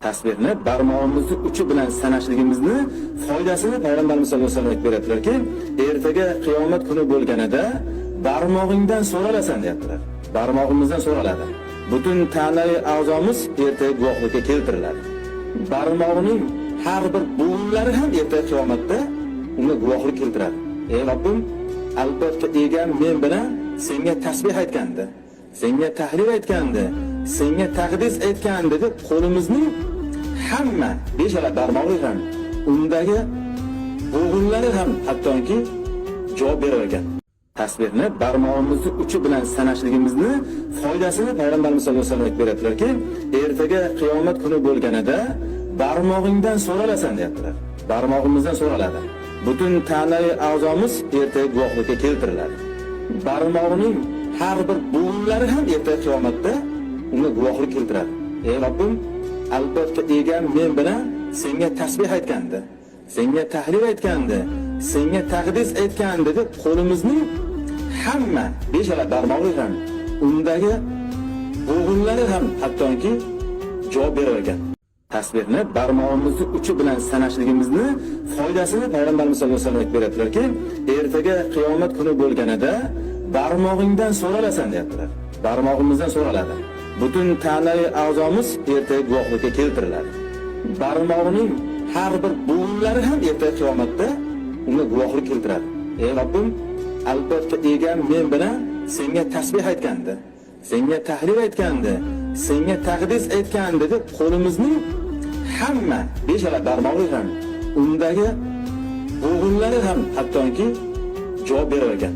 Tasbehni barmog'imizni uchi bilan sanashligimizni foydasini payg'ambarimiz sollallohu alayhi vasallam aytib beradilarki, ertaga qiyomat kuni bo'lganida barmog'ingdan so'ralasan deyaptilar. Barmog'imizdan so'raladi. Butun tanai a'zomiz ertaga guvohlikka keltiriladi. Barmog'ining har bir bo'g'inlari ham ertaga qiyomatda unga guvohlik keltiradi. Ey Robbim, albatta egam men bilan senga tasbeh aytgandi, senga tahlil aytgandi, senga taqdis aytgandi deb qo'limizning hamma beshala barmog'i ham, undagi bo'g'inlari ham hattoki javob berar ekan. Tasbehni barmog'imizni uchi bilan sanashligimizni foydasini payg'ambarimiz sollallohu alayhi vasallam aytib beradilarki, ertaga qiyomat kuni bo'lganida barmog'ingdan so'ralasan deyaptilar. Barmog'imizdan so'raladi. Butun tanai a'zomiz ertaga guvohlikka keltiriladi. Barmog'ining har bir bo'g'inlari ham ertaga qiyomatda unga guvohlik keltiradi. Ey Robbim, albatta egam men bilan senga tasbeh aytgandi, senga tahlil aytgandi, senga taqdis aytgandi deb qo'limizning hamma beshala barmog'i ham, undagi bo'g'inlari ham hattoki javob berar ekan. Tasbehni barmog'imizni uchi bilan sanashligimizni foydasini payg'ambarimiz sollallohu alayhi vasallam aytib beradilarki, ertaga qiyomat kuni bo'lganida barmog'ingdan so'ralasan deyaptilar. Barmog'imizdan so'raladi. Butun tanai a'zomiz ertaga guvohlikka keltiriladi. Barmog'ining har bir bo'g'inlari ham ertaga qiyomatda unga guvohlik keltiradi. Ey Robbim, albatta egam men bilan senga tasbeh aytgandi, senga tahlil aytgandi, senga taqdis aytgandi deb qo'limizning hamma beshala barmog'i ham, undagi bo'g'inlari ham hattoki javob berar ekan.